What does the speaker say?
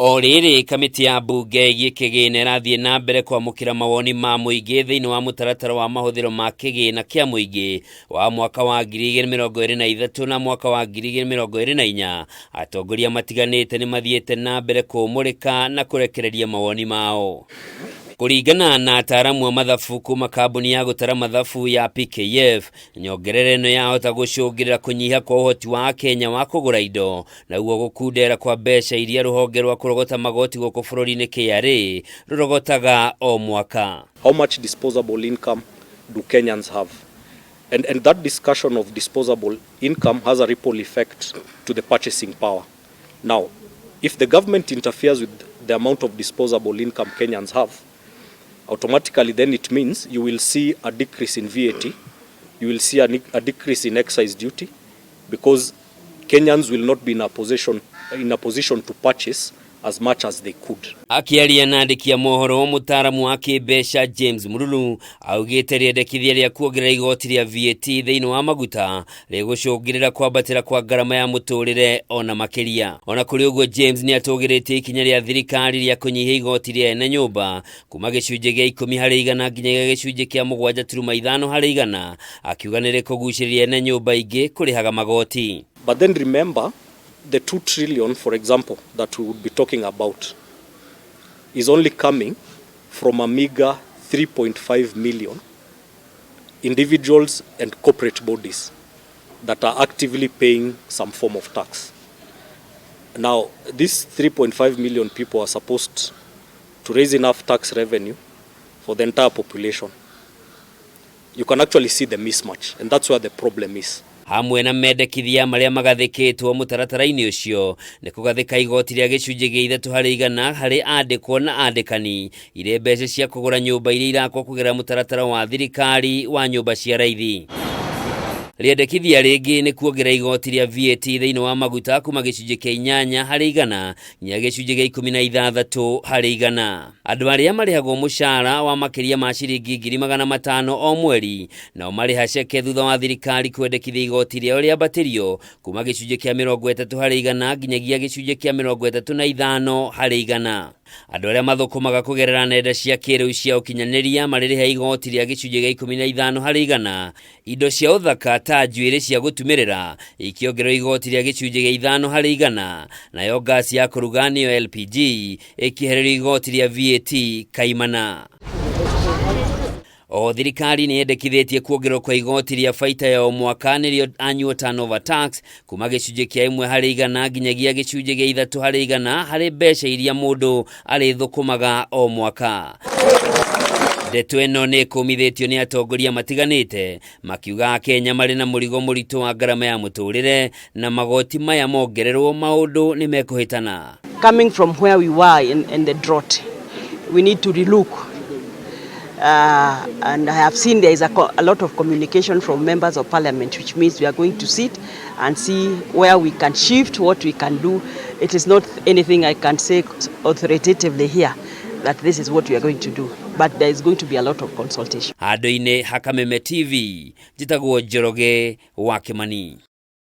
O rĩrĩ, kamĩtĩ ya mbunge ĩgiĩ kĩgĩna ĩrathiĩ na mbere kwamũkĩra mawoni ma mũingĩ thĩinĩ wa mũtaratara wa mahũthĩro ma kĩgĩna kĩa mũingĩ wa mwaka wa 2023 na mwaka wa 2024. Atongoria matiganĩte nĩ mathiĩte na mbere kũũmũrĩka na kũrekereria mawoni mao. Kũringana na ataaramu a mathabu kuma kambuni ya gũtara mathabu ya PKF, nyongerera ĩno yahota gũcũngĩrĩra kũnyiha kwa ũhoti wa Akenya wa kũgũra indo, naguo gũkundera kwa mbeca iria rũhonge rwa kũrogota magoti gũkũ bũrũri-inĩ KRA rũrogotaga o mwaka. How much disposable income do Kenyans have? And that discussion of disposable income has a ripple effect to the purchasing power. Now, if the government interferes with the amount of disposable income Kenyans have, automatically then it means you will see a decrease in VAT, you will see a decrease in excise duty, because Kenyans will not be in a position to purchase as much as they could. Akĩaria na andĩki a mohoro, mũtaaramu wa kĩmbeca James Murulu augĩte rĩendekithia rĩa kuongerera igoti rĩa VAT thĩinĩ wa maguta rĩgũcũngĩrĩra kwambatĩra kwa ngarama ya mũtũrĩre ona makĩria. Ona kũrĩ ũguo, James nĩ atũgĩrĩtie ikinya rĩa thirikari rĩa kũnyihia igoti rĩa ene nyũmba kuma gĩcunjĩ gĩa 10% nginyagia gĩcunjĩ kĩa 7.5%, akiuga nĩ rĩkũgucĩrĩria ene nyũmba ingĩ kũrĩhaga magoti. But then remember, the 2 trillion, for example, that we would be talking about is only coming from a meager 3.5 million individuals and corporate bodies that are actively paying some form of tax. Now, these 3.5 million people are supposed to raise enough tax revenue for the entire population. You can actually see the mismatch, and that's where the problem is. Hamwe na mendekithia marĩa magathĩkĩtwo mũtaratara-inĩ ũcio nĩ kũgathĩka igoti rĩa gĩcunjĩ gĩa 3% harĩ andĩkwo na andĩkani irĩ mbeca cia kũgũra nyũmba iria irakwo kũgerera mũtaratara wa thirikari wa nyũmba cia raithi. Rĩendekithia rĩngĩ nĩ kuongerera igoti rĩa VAT thĩinĩ wa maguta kuma gĩcunjĩ kĩa 8% nginya gĩcunjĩ gĩa 16%. Andũ arĩa marĩhagwo mũcara wa makĩria ma ciringi 500,000 o mweri nao marĩha ceke thutha wa thirikari kwendekithia igoti rĩao rĩambatĩrio kuma gĩcunjĩ kĩa 30% nginyagia gĩcunjĩ kĩa 35%. Andũ arĩa mathũkũmaga kũgerera nenda cia kĩrĩu cia ũkinyanĩria marĩrĩha igoti rĩa gĩcunjĩ gĩa 15%. Indo cia ũthaka ta njuĩrĩ cia gũtumĩrĩra ikĩongererwo igoti rĩa gĩcunjĩ gĩa 5%, nayo ngasi ya kũruga, nĩyo LPG, ĩkĩehererio igoti rĩa VAT kaimana. O thirikari nĩ yendekithĩtie kuongererwo kwa igoti rĩa baita ya o mwaka, nĩrĩo annual turnover tax, kuma gĩcunjĩ kĩa 1% nginyagia gĩcunjĩ gĩa 3% harĩ mbeca iria mũndũ arĩthũkũmaga o mwaka. Ndeto ĩno nĩ ĩkũmithĩtio nĩ atongoria matiganĩte, makiuga Akenya marĩ na mũrigo mũritũ wa ngarama ya mũtũrĩre na magoti maya mongererwo maũndũ nĩ mekũhĩtana. Coming from where we were in the drought, we need to relook. And I have seen there is a lot of communication from members of parliament, which means we are going to sit and see where we can shift, what we can do. It is not anything I can say authoritatively here that this is what we are going to do, but there is going to be a lot of consultation. Handũ-inĩ ha Kameme TV, njĩtagwo Njoroge wa Kĩmani.